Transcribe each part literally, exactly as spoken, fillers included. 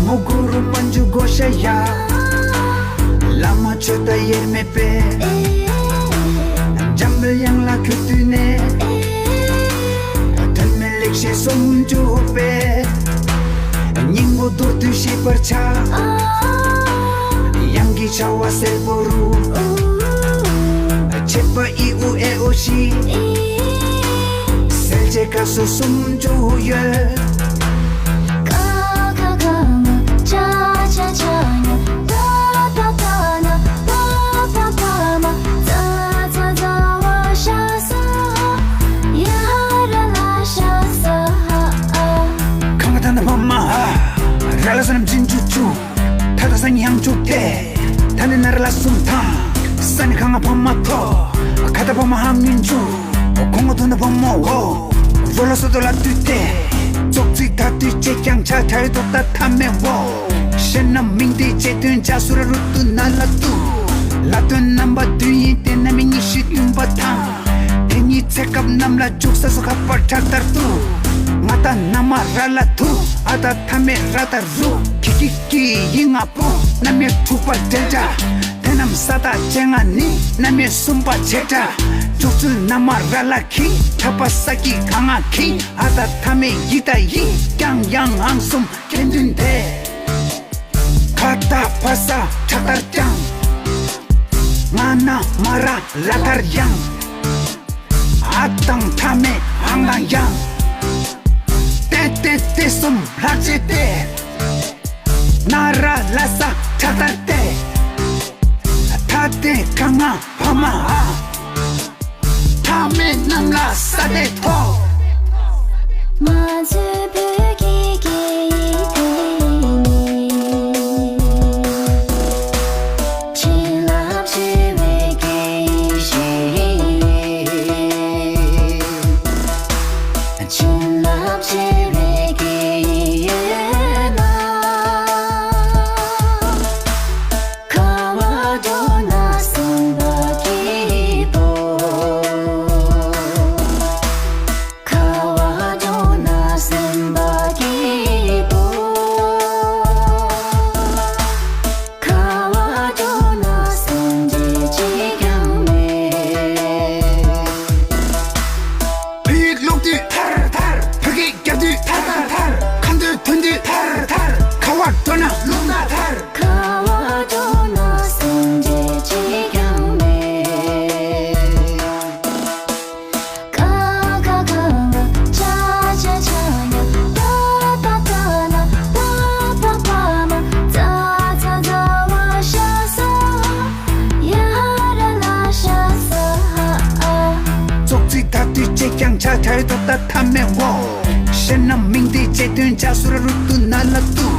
མོ་གུ་རུ་མཉྫུ་གྷོ་ཥ་ཡ། བླ་མ་ཆོས་དང་དབྱེར་མེད་པའི། འཇམ་དཔལ་དབྱངས་ལ་གུས་བཏུད་ནས། དོན་མེད་ལེགས་བཤད་སུམ་ཅུ་པའི། སྙིང་པོ་མདོར་བསྡུས་ཤེས་པར་བྱ། དབྱངས་ཀྱི་བྱ་བ་གསལ་པོ་རུ། བྱེད་པ་ཨི་ཨུ་ཨེ་ཨོ་བཞི། གསལ་བྱེད་ཀ་སུ་སུམ་ཅུ་ཡོད། ཀ་ཁ་ག་ང་ཅ་ཆ་ཆ་ཉ་ད་ད་ད་ན་པ་པ་པ་མ་ཙ་ཙ་ཙ་བ་ཤ་ས་ཧ་ཡ་ར་ལ་ཤ་ས་ཧ་ཨ། གང་ག་ད་ན་བ་མ་ཧ་ར་ལ་ས་ནམ་ཅིན་ཅུ་ཅུ། ད་ད་ས་ཉང་ཅུ་ཏེ། ད་ནི་ན་ར་ལ་སུམ་ཐང་། ས་ནི་གང་ང་བ་མ་ཐོ། ཁ་ད་བ་མ་ཧ་ངུན་ཅུ། གོང་ག་དོ་ན་བ་མ་འོ། རོ་ལ་སོ་དོ་ལ་དུས་ཏེ། ཙོག་ཙིག་ད་དུས་ཅེ་ཀྱང་ཆ་ཁྲ་ཡོད་དོ་ད་ཐ་མེ་འོ། ཤེ་ན་མིང་དེ་ཅེ་དོན་ཅ་སུ་ར་རུ་ཏུ་ན་ལ་ཏུ། ལ་དོན་རྣམ་པ་བདུན་ཡིན་ཏེ་ན་མེ་ཉི་ཤུ་བདུན་པ་དང་། དེ་ཉིད་ཚེ་སྐབས་རྣམས་ལ་འཇུག་ས་སོ་ཁ་པར་ཁྲག་ལྟར་དུ། ང་ད་ན་མ་ར་ལ་དུ། ཨ་ད་ཐ་མེ་ར་ད་རུ། ཁི་ཁི་ཁི་ཡི་ང་པོ། ན་མེ་དྲུག་པ་འབྲེལ་སྒྲ། དེ་རྣམས་ས་ད་ཅེ་ང་ནི། ན་མེ་གསུམ་པ་བྱེད་སྒྲ། འཇུག་ཚུལ་ན་མ་ར་ལ་ཁི། ཁྲག་པ་ས་ཀི་ག་ང་ཁི། ཨ་ད་ཐ་མེ་ཡི་ད་ཡི། ཀྱང་ཡང་ངང་གསུམ་ཁེན་དུན་དེ། ཁ་ཏ་ཕ་ས་ཁྲག་ལྟར་ཀྱང་། ང་ན་མ་ར་ལ་ལྟར་ཡང་། ཨ་དང་ཐ་མེ་ཧང་དང་ཡང་། ཏེ་ཏེ་ཏེ་གསུམ་ལྷག་བྱེད་དེ། ན་ར་ལ་ས་ཁྲག་ལྟར་ཏེ། ཐ་ཏེ་ག་ང་བ་མ་ཧ། ཐ་མེ་རྣམས་ལ་ས་ཏེ་ཐོ། ང་ཚོའི་བོད་ཀྱི་སྐད་ཡིག་དེ་ནི། བྱིན་རླབས་ཆེ་བའི་སྐད་ཡིག་ཞིག་ཡིན། བྱིན་རླབས་ཆེ་བའི་སྐད་ཡིག་ཡོད་ན། ཁ་བ་འགྲོ་ན་སེམས་པ་སྐྱིད་པོ། ཁ་བ་འགྲོ་ན་སེམས་པ་སྐྱིད་པོ། ཁ་བ་འགྲོ་ན་སེམས་ཁྲལ་གཅིག་ཀྱང་མེད། བོད་ཡིག་ཀློག་དུས་ཐར་ཐར། བོད་སྐད་རྒྱབ་དུས་ཐར་ཐར་ཐར། ཁ་འདོན་ཐོན་དུས་ཐར་ཐར། ཁ་བ་འགྲོ་ན་རླུང་རྟ་ཐར། ཁ་བ་འགྲོ་ན་སེམས་ཁྲལ་གཅིག་ཀྱང་མེད། ཀ་ཁ་ག་ང་ཅ་ཆ་ཆ་ཉ་ད་ད་ད་ན་པ་པ་པ་མ་ཙ་ཙ་ཙ་བ་ཤ་ས་ཧ་ཡ་ར་ལ་ཤ་ས་ཧ་ཨ། ཙོག་ཙིག་ད་དུས་ཅེ་ཀྱང་ཆ་ཁྲ་ཡོད་དོ་ད་ཐ་མེ་འོ། ཤེ་ན་མིང་དེ་ཅེ་དོན་ཅ་སུ་ར་རུ་ཏུ་ན་ལ་ཏུ།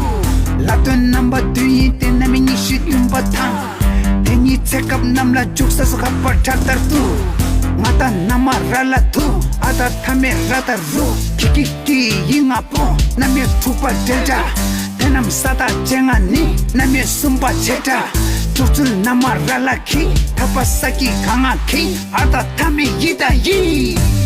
ལ་དོན་རྣམ་པ་བདུན་ཡིན་ཏེ་ན་མེ་ཉི་ཤུ་བདུན་པ་དང་། དེ་ཉིད་ཚེ་སྐབས་རྣམས་ལ་འཇུག་ས་སོ་ཁ་པར་ཁྲག་ལྟར་དུ། ང་ད་ན་མ་ར་ལ་དུ། ཨ་ད་ཐ་མེ་ར་ད་རུ། ཁི་ཁི་ཁི་ཡི་ང་པོ། ན་མེ་དྲུག་པ་འབྲེལ་སྒྲ། དེ་རྣམས་ས་ད་ཅེ་ང་ནི། ན་མེ་གསུམ་པ་བྱེད་སྒྲ། འཇུག་ཚུལ་ན་མ་ར་ལ་ཁི། ཐ་པ་ས་ཀི་ག་ང་ཁི། ཨ་ད་ཐ་མེ་ཡི་ད་ཡི།